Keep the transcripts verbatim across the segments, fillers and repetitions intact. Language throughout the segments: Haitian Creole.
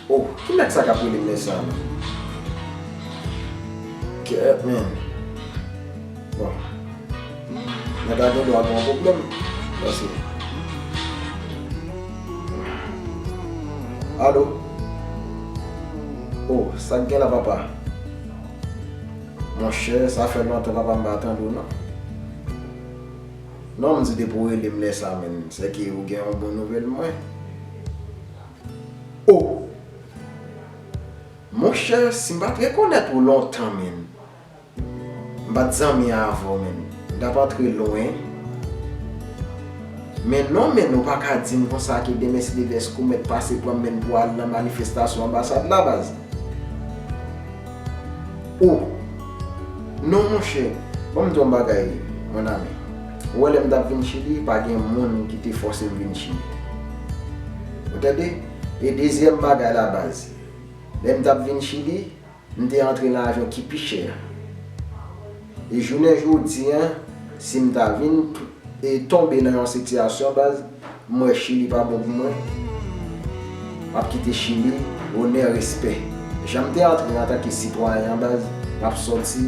Oh, ki nèg sa k ap rele m lè sa a, man? Kèt, man. Bon. Nèg la gen dwa gen yon pwoblèm. Pase. Alo? Oh, sa k gen la, papa? Monchè, sa fè lontan, papa, m pa tande w, non. Non, m di depi w rele m lè sa, man, sèke ou gen yon bon nouvèl mwen. Oh! Monchè, si m pa t rekonèt ou lontan, man, m pa t zanmi avè w, man, m t ap antre lwen. Men non, man, ou pa ka di m konsa ke demen si Dye vle, ou mèt pase pran m, man, pou al nan manifestasyon anbasad la, baz. Oh! Non, monchè, ban m di w yon bagay, mon ami. Ou wè, lè m t ap vin Chili, pa gen moun ki te fòse m vin Chili. Ou tande? E dezyèm bagay la, baz, lè m t ap vin Chili, m te antre nan avyon ki pi chè a. E jounen jodi a, si m ta vin e tonbe nan yon sitiyasyon, baz, m wè Chili pa bon pou mwen, m ap kite Chili, onè, respè. Jan m te antre antanke sitwayen an, baz, m ap sòti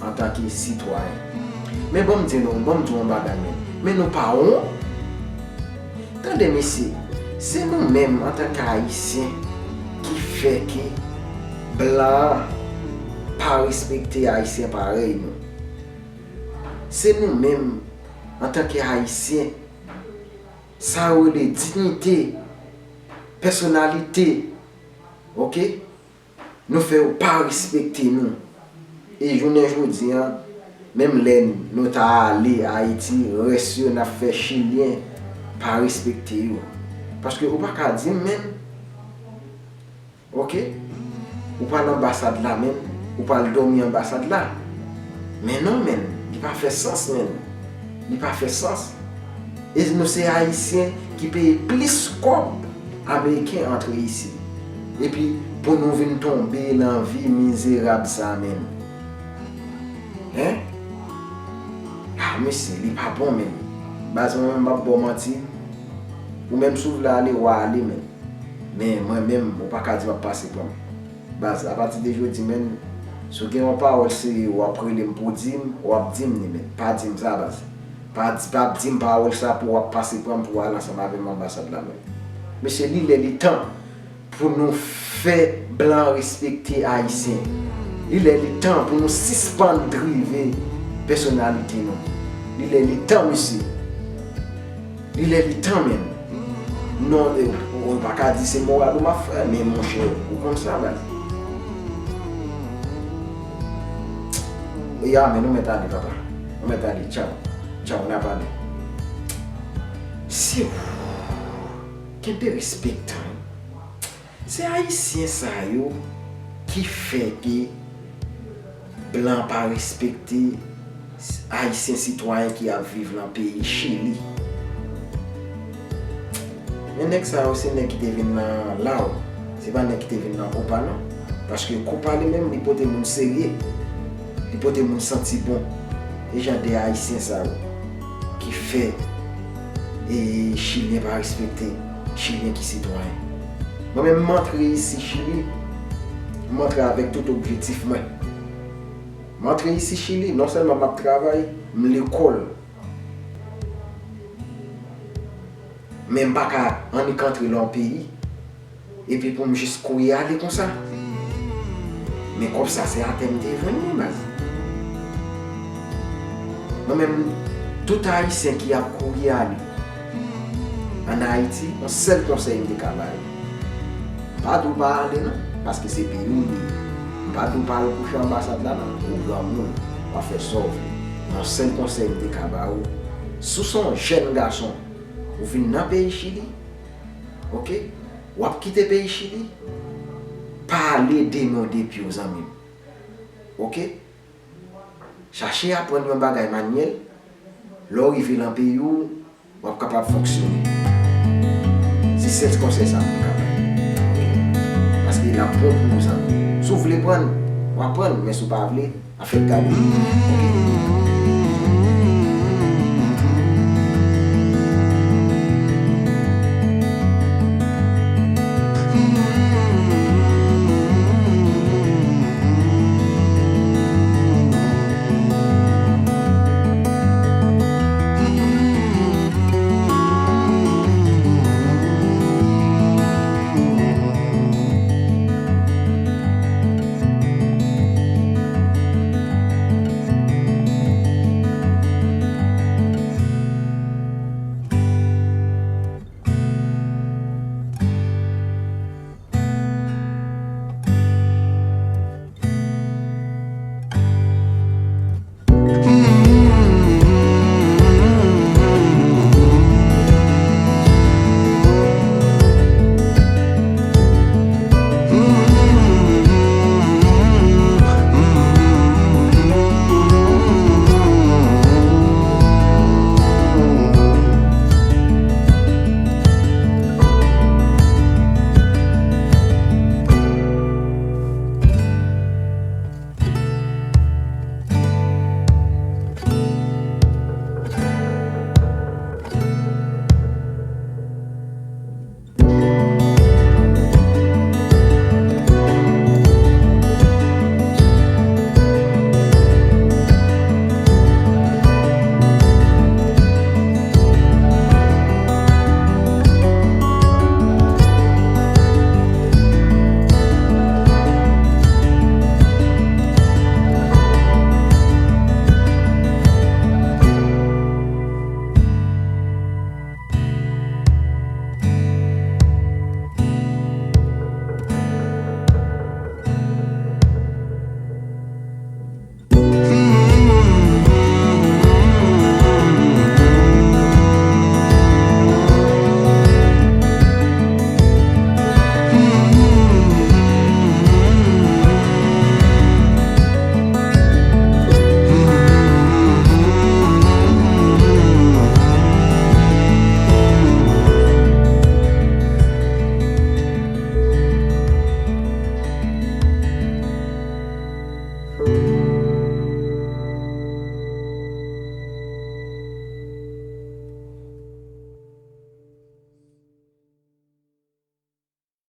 antanke sitwayen. Men ban m di nou, ban m di w yon bagay, men, men nou pa wont? Tande, mesye, se nou menm antanke Ayisyen ki fè ke blan an pa respekte Ayisyen parèy nou. Se nou menm, antanke Ayisyen, sa yo rele diyite, pèsonalite, oke? Nou fè yo pa respekte nou. E jounen jodi a, menm lè nou ta ale Ayiti, rès yo n ap fè Chilyen pa respekte yo. Paske ou pa ka di m, menm, oke, ou pral anbasad la, menm, ou pral dòmi anbasad la. Men non, menm, li pa fè sans, menm. Li pa fè sans. E nou se Ayisyen ki peye plis kòb Ameriken antre isi. Epi pou nou vin tonbe nan vi mizerab sa, menm. Hein? Ah, mesye, li pa bon, menm. Baz, mwen menm, m p ap ba w manti. Ou menm, si w vle ale, w a ale, menm. Men mwen menm, ou pa ka di w ap pase pran m. Baz, apati de jodi, menm, si w gen yon pawòl serye w ap rele m pou w di m, w ap di m li, menm. Pa di m sa, baz. Pa di, pa di m pawòl sa pou w ap pase pran m pou w al ansanm avè m anbasad la, menm. Mesye, li lè, li tan pou nou fè blan respekte Ayisyen. Li lè, li tan pou nou sispann drive pèsonalite nou. Li lè, li tan, mesye. Li lè, li tan, menm. Non, e, ou pa ka di se moral ou m ap fè, men monchè, ou konn sa, baz. Ya, men nou mèt ale, papa. Nou mèt ale, tchaw. Tchaw, n a pale. Si w kenbe respè tan. Se Ayisyen sa yo ki fè ke blan pa respekte Ayisyen sitwayen ki ap viv nan peyi Chili. Men nèg sa yo, se nèg ki te vin nan Law. Se pa nèg ki te vin nan Kopa, non. Paske Kopa li menm, li pote moun serye. Li pote moun santi bon. E jan de Ayisyen sa yo ki fè, e, Chilyen pa respekte Chilyen ki sitwayen. Mwen menm, m antre isi Chili, m antre avèk tout objektif mwen. M antre isi Chili, non sèlman m ap travay, m lekòl. Men m pa ka annik antre nan yon peyi, epi pou m jis kouri ale konsa. Men kòb sa, se atè m te jwenn li, baz. Mwen menm, tout Ayisyen ki ap kouri ale ann Ayiti, yon sèl konsèy m te ka ba yo. M pa di w pa ale, non, paske se peyi w li ye. M pa di w pa al kouche anbasad la, non, ou granmoun, w ap fè sa w vle. Men yon sèl konsèy m te ka ba ou, si w se yon jèn gason, ou vin nan peyi Chili, oke? W ap kite peyi Chili, pa ale de men w de pye w, zanmi m. Oke? Chache aprann yon bagay manyèl, lè w rive nan peyi w, w ap kapab fonksyone. Se sèl konsèy sa m te ka bay. Paske l ap bon pou ou, zanmi. Si w vle prann, w aprann, men si w pa vle, afè gade. Oke?